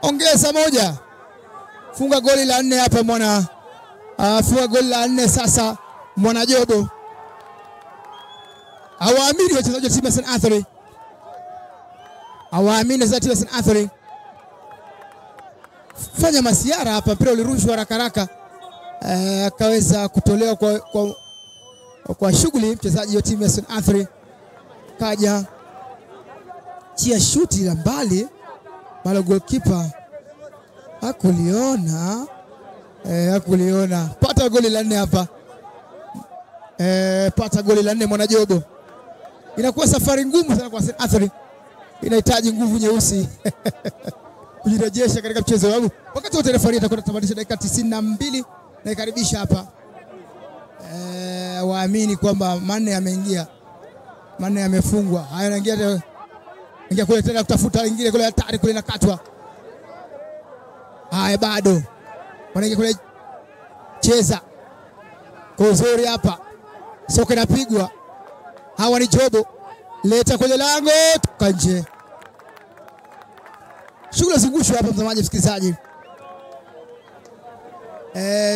Ongeza moja. Funga goli la 4 hapa mwana. Funga goli la 4 sasa mwana Jobo. Hawaamini wachezaji wa timu ya St Anthony. Hawaamini wachezaji wa timu ya St Anthony. Fanya masiara hapa, mpira ulirushwa haraka haraka. Akaweza kutolewa kwa shughuli mchezaji wa timu ya St Anthony. Kaja chia shuti la mbali, bado goalkeeper hakuliona. Hakuliona. Pata goli la 4 hapa. Pata goli la 4 mwana Jobo. Inakuwa safari ngumu sana kwa St Anthony. Inahitaji nguvu nyeusi kujirejesha katika mchezo wangu. Wakati wote referee atakuwa anatamatisha dakika 92 na ikaribisha hapa. Waamini kwamba manne yameingia. Manne yamefungwa. Haya, anaingia ingia kule tena kutafuta ingine kule hatari kule nakatwa. Haya, bado wanaingia kule, cheza kwa uzuri hapa. Soka inapigwa. Hawa ni Jobo. Leta kwenye lango, toka nje. Shughuli zungushwa hapa mtazamaji, msikilizaji.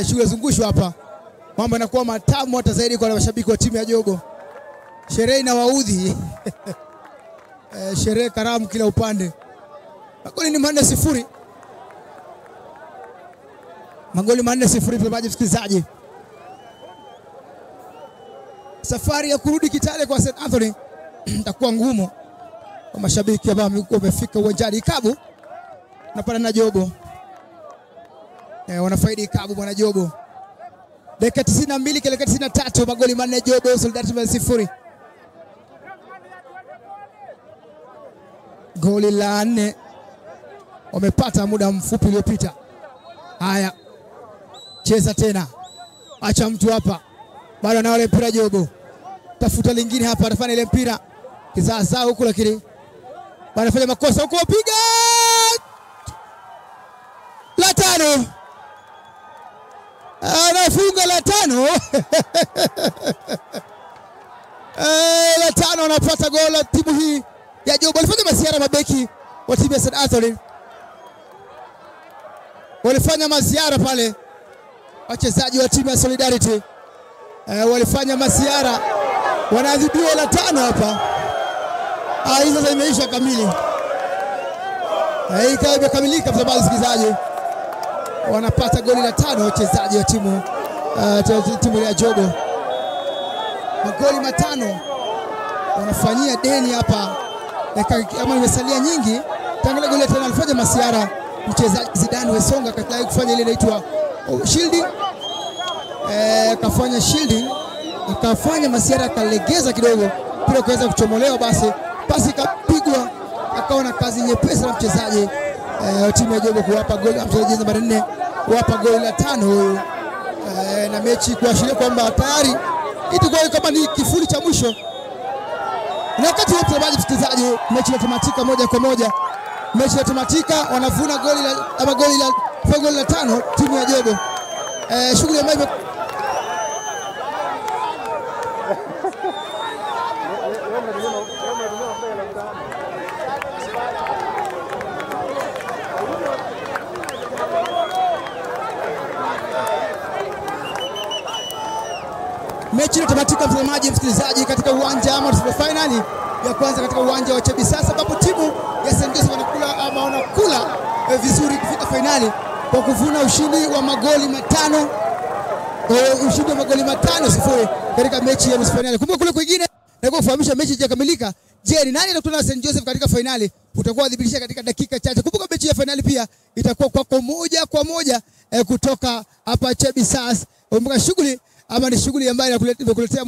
Shughuli zungushwa hapa. Mambo yanakuwa matamu hata zaidi kwa mashabiki wa timu ya Jogo. Sherehe inawaudhi. Sherehe karamu kila upande. Magoli ni 4-0. Magoli 4-0 mtazamaji, msikilizaji. Safari ya kurudi Kitale kwa St Anthony itakuwa ngumu kwa mashabiki ambao wamefika uwanjani. Ikabu napata na Jobo. Wanafaidi Ikabu bwana Jobo. Dakika 92 kuelekea 93, magoli 4 Jobo, Solidarity 0. Goli la 4 wamepata muda mfupi uliopita. Haya, cheza tena. Acha mtu hapa. Bado na wale mpira Jobo. Tafuta lingine hapa, atafanya ile mpira kizaazaa huku, lakini wanafanya makosa huku, piga la 5. Anafunga la 5. La 5 anapata goli la timu hii ya Jobo. Walifanya masiara mabeki wa timu ya St Anthony. Walifanya masiara pale wachezaji wa timu ya Solidarity. Walifanya masiara, wanaadhibiwa la 5 hapa. Hii sasa imeisha kamili. Hii kama imekamilika mtazamaji, msikilizaji. Wanapata goli la 5 wachezaji wa timu ya Jobo. Magoli 5 wanafanyia deni hapa. Kama imesalia nyingi, tangalia goli la 5 alifanya masiara mchezaji Zidane Wesonga katika kufanya ile inaitwa shielding. Kafanya shielding, akafanya masiara, akalegeza kidogo mpira kuweza kuchomolewa, basi pasi kapigwa, akaona kazi nyepesi na mchezaji timu ya Jobo kuwapa goli mchezaji namba 4 kuwapa goli la 5 huyu. Na mechi kuashiria kwamba tayari itakuwa kama ni kifuli cha mwisho. Na wakati wote mtazamaji, msikilizaji, mechi inatamatika moja kwa moja. Mechi inatamatika, wanavuna goli la goli la 5 timu ya Jobo. Shughuli ambayo mechi inatamatika mtazamaji, msikilizaji, katika uwanja ama nusu finali ya kwanza katika uwanja wa Chebisasa, ambapo timu ya St Joseph wanakula ama wanakula vizuri kufika finali kwa kuvuna ushindi wa magoli 5, ushindi wa magoli 5-0 katika mechi ya nusu finali. Kumbuka kule kwingine na kufahamisha mechi haijakamilika. Je, ni nani atakutana na St Joseph katika finali? Utakuwa udhibitisha katika dakika chache. Kumbuka mechi ya finali pia itakuwa kwako moja kwa moja kutoka hapa Chebisasa. Kumbuka shughuli ama ni shughuli ambayo inakuletea